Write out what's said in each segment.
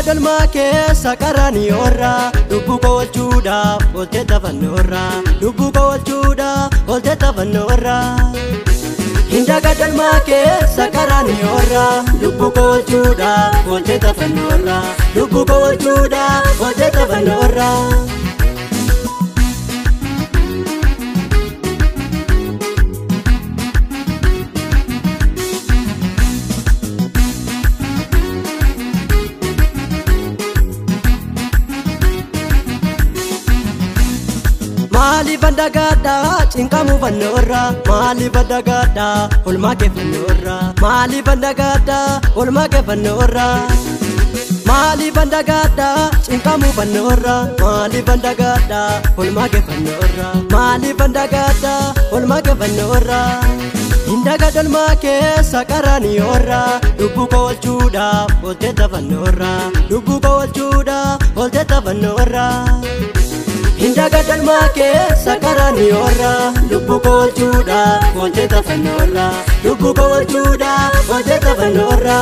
Hindagadalmaa keessa qaraniyoorra lubbuu koo oolchuudhaaf oolte tafannoorra lubbuu koo oolchuudhaaf oolte tafannoorra. Hindagadalmaa keessa qaraniyoorra lubbuu koo oolchuudhaaf oolte tafannoorra lubbuu koo oolchuudhaaf oolte tafannoorra. Maaliif andagaadhaa cinqamuu fannoorra maaliif andagaadhaa olmaa kee fannoorra maaliif andagaadhaa olmaa kee fannoorra maaliif andagaadhaa cinqamuu fannoorra maaliif andagaadhaa olmaa kee fannoorra maaliif andagaadhaa olmaa kee fannoorra. Hindagadalmaa keessa qaraniyoorra lubbuu koo oolchuudhaaf oolte tafannoorra lubbuu koo oolchuudhaaf oolte tafannoorra. Hindagadalmaa keessa qaraniyoorra lubbuu koo oolchuudhaaf oolte tafannoorra lubbuu koo oolchuudhaaf oolte tafannoorra.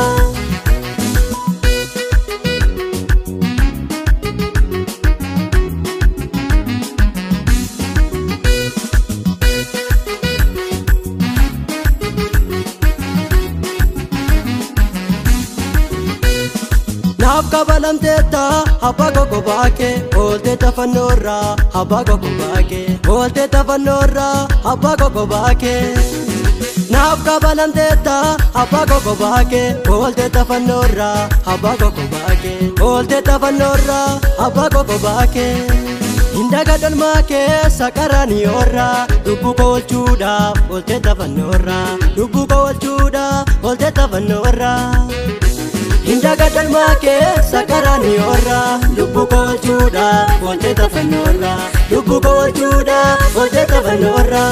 Naaf kabalamteetta abbaa koko baakee oolte tafannoorra abbaa koko baakee oolte tafannoorra abbaa koko baakee. Naaf kabalamteetta abbaa koko baakee oolte tafannoorra abbaa koko baakee oolte tafannoorra abbaa koko baakee. Hindagadalmaa keessa qaraniyoorra lubbuu koo oolchuudhaaf oolte tafannoorra lubbuu koo oolchuudhaaf oolte tafannoorra. Hindagadalmaa keessa qaraniyoorra lubbuu koo oolchuudhaaf oolte tafannoorra lubbuu koo oolchuudhaaf oolte tafannoorra.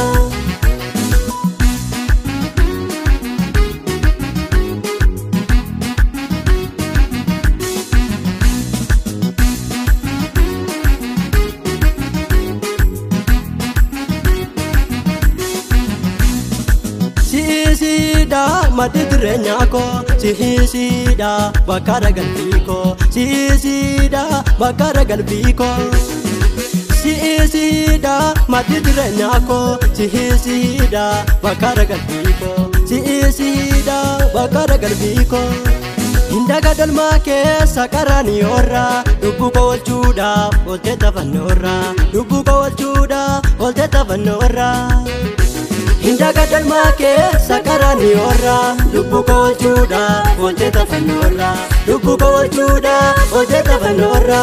Siisiidha maddi jireenyaa koo siisiidha bakka ragalbii koo siisiidha bakka ragalbii koo siisiidha maddi jireenyaa koo siisiidha bakka ragalbii koo siisiidha bakka ragalbii koo. Hindagadalmaa keessa qaraniyoorra lubbuu koo oolchuudhaaf oolte tafannoorra lubbuu koo oolchuudhaaf oolte tafannoorra. Hindagadalmaa keessa qaraniyoorra lubbuu koo oolchuudhaaf oolte tafannoorra lubbuu koo oolchuudhaaf oolte tafannoorra.